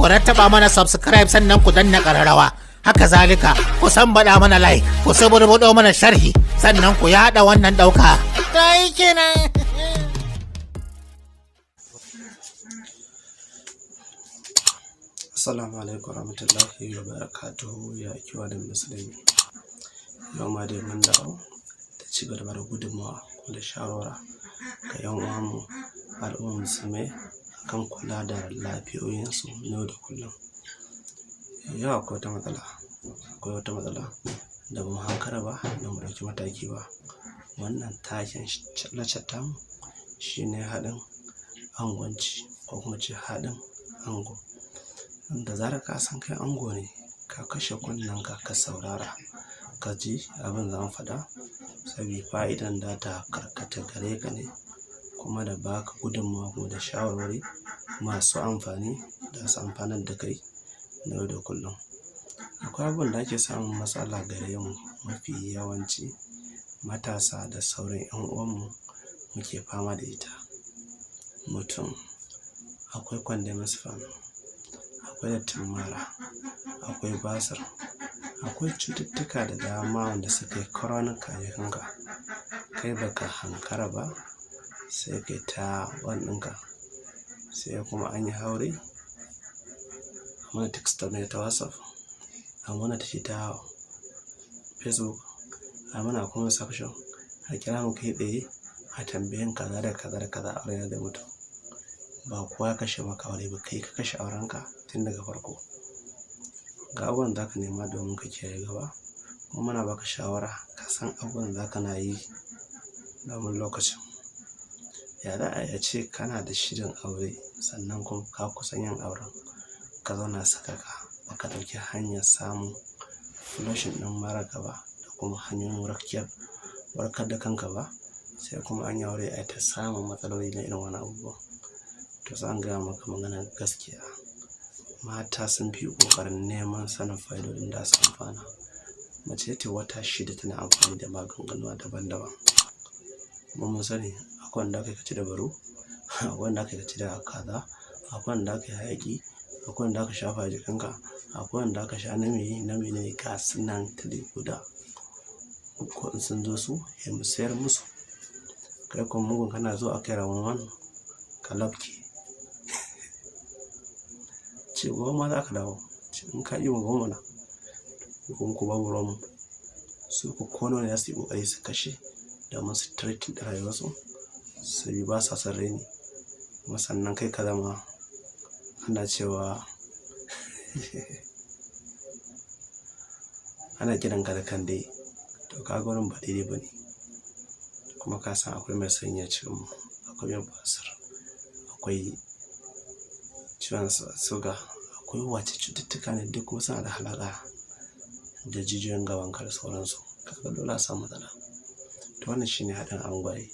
Ku rattaba mana subscribe, sannan ku danna ƙararrawa. Haka zalika ku san baɗa mana like, ku saburbuɗo mana sharhi, sannan ku yaɗa wannan ɗauka. Ta yi kenan. Assalamu alaikum warahmatullahi wabarakatuhu, ya kiwa da musulmi. Yau ma dai mun dawo da ci gaba da gudunmawa ko da shawara ga 'yan uwanmu al'ummar musulmai akan kula da lafiyoyinsu na yau da kullum. Yau akwai wata matsala da ba mu hankara ba, da mu ɗauki mataki ba. Wannan taken laccar tamu shi ne haɗin angwanci, ko kuma ce haɗin ango. Da zarar ka san kai ango ne, ka kashe kunnenka, ka saurara, ka ji abin da zan faɗa, sabida fa'idan za ta karkata gare ka ne, kuma da baka gudunmawa kuma da shawarwari masu amfani da su amfanar da kai na yau da kullum. Akwai abubuwan da ake samun matsala gare mu, mafi yawanci matasa da sauran 'yan uwanmu muke fama da ita. Mutum akwai condensed, akwai dattin mara, akwai basir, akwai cututtuka da dama wanda suka yi chronic a jikinka. Kai baka hankara ba, sai kai ta wannan ɗinka, sai kuma an yi aure, a mana text ta WhatsApp, a mana ta Facebook, a mana comment section, a kira mu kai tsaye, a tambaye kaza da kaza da kaza, aure zai mutu. Ba kowa ya kashe maka aure ba, kai ka kashe aurenka tun daga farko. Ga abubuwan da zaka nema domin ka kiyaye gaba, kuma muna baka shawara ka san abubuwan da zaka na yi domin lokacin. Ya za a iya ce kana da shirin aure, sannan kuma ka kusan yin auren, ka zauna sakaka, baka ɗauki hanyar samun flushing ɗin mara gaba da kuma hanyoyin warkar da kanka ba, sai kuma an yi aure ai ta samun matsaloli na irin wannan abubuwan. To, zan gaya maka maganar gaskiya. Mata sun fi ƙoƙarin neman sanin fa'idodin da su amfana. Mace ta wata 6 tana amfani da magunguna daban-daban. Kuma mun sani akwai wanda aka ci da baru, akwai wanda aka ci da kaza, akwai wanda aka yi hayaƙi, akwai wanda aka shafa a jikinka, akwai wanda aka sha na meye na mene, ga su nan tuli guda. Ko in sun zo su, sai mu sayar musu. Kai kuma mugun kana zuwa aka yi round one, ka lafke. Ce gobe ma za ka dawo. In ka iya goma na, ko ku babu ruwan mu. Su ko nawa ne za su yi ƙoƙari su kashe domin su treating ɗin rayuwarsu, saboda ba sa son raini. Kuma sannan kai ka zama ana cewa ana kiranka da Kande. To, ka ga wannan ba daidai ba ne. Kuma ka san akwai mai sanyi a cikin mu, akwai mai basir, akwai ciwon suga, akwai wace cututtuka ne, duk kuma suna da alaƙa da jijiyoyin gabanka da sauransu. Kaga dole a samu matsala. To, wannan shine haɗin angwaye.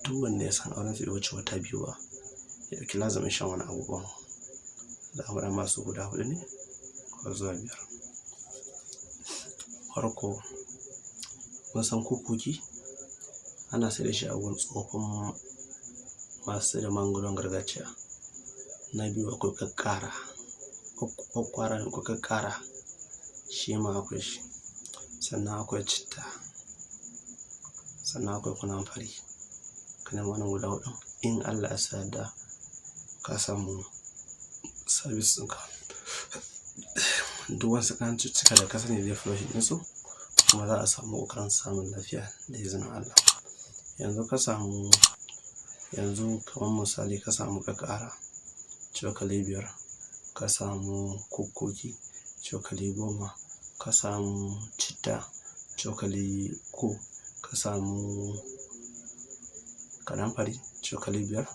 Duk wanda ya san aurensa bai wuce wata 2 ba, ya ɗauki lazumin shan wani abubuwan. Za a faɗa masu guda huɗu ne ko zuwa biyar. Farko, mun san kukuki ana sayar da shi a gun tsofin masu sayar da magungunan gargajiya. Na biyu, akwai kakkara, kwakwara ko kakkara, shi ma akwai shi. Sannan akwai citta, sannan akwai kanamfari. Ka nemi wannan guda huɗun, in Allah ya sa yadda ka samu service ɗinka. Duk wasu ƙananan cututtuka da ka sani zai flushing ɗinsu, kuma za a samu ƙoƙarin samun lafiya da izinin Allah. Yanzu ka samu, yanzu kamar misali ka samu kakkara cokali 5, ka samu kukkuki cokali 10, ka samu citta cokali 3, ka samu kanamfari cokali 5,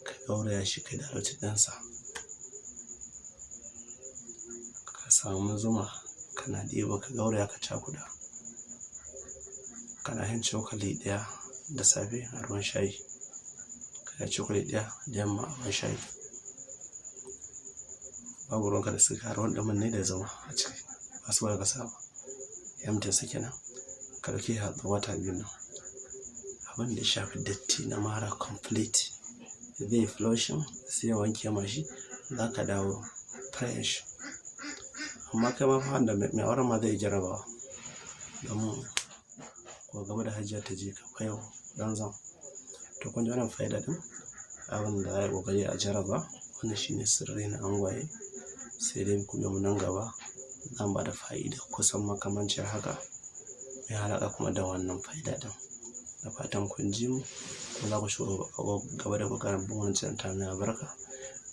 ka gauraya shi, ka dilute ɗinsa. Ka samu zuma kana ɗiba, ka gauraya, ka cakuɗa. Kana yin cokali 1 da safe a ruwan shayi, ka yi cokali 1 da yamma a ruwan shayi. Babu ruwanka da siga, ruwan ɗumin ne da zuma a ciki, ba suga ka sa ba. Empty sa kenan. Ka ɗauki har wata 2 nan. Abin da ya shafi datti na mara complete zai flushing, sai ya wanke ma shi, za ka dawo Fresh. Amma kai ma fa wanda mai auren ma zai jarabawa, domin ko game da Hajiya ta ji ka fayau zanzan. To, kun ji wannan fa'ida ɗin, abin da za a yi ƙoƙari a jaraba. Wannan shine sirri na angwaye. Sai dai ku biyo mu nan gaba, zan ba da fa'ida kusan makamancin haka mai alaƙa kuma da wannan fa'ida ɗin. Da fatan kun ji mu kuma za ku shigo gaba da ƙoƙarin bin wancan ta mai albarka.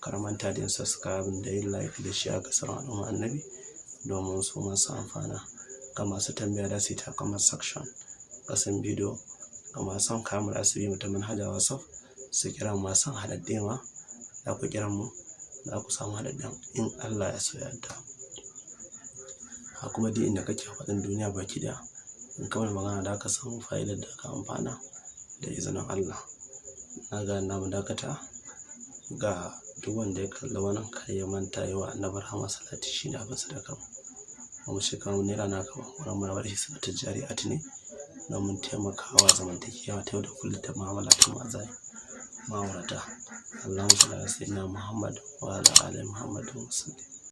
Kar manta da yin subscribe da yin like da share ga sauran al'umma Annabi domin su masu amfana. Ga masu tambaya da su yi ta comment section ƙasan bidiyo. Ga masu son kayan mu, za su bi mu ta manhajar WhatsApp su kira mu. Masu son haɗaɗɗe ma za ku kira mu, za ku samu haɗaɗɗen in Allah ya so ya yarda. A kuma duk inda kake faɗin duniya baki ɗaya, in ka mana magana da ka samu fa'idar da ka amfana da izinin Allah. Na ga na mu dakata. Ga duk wanda ya kalli wannan, kar ya manta yi wa Annabi rahama salati, shine abin sadakar mu. Ba mu ce kamar naira naka ba, wannan muna bada shi sadakar jariyat ne domin taimakawa zamantakewa ta yau da kullum ta mu'amala ta ma'aurata. Allahumma salli ala sayyidina Muhammad wa ala ali Muhammad wa sallim.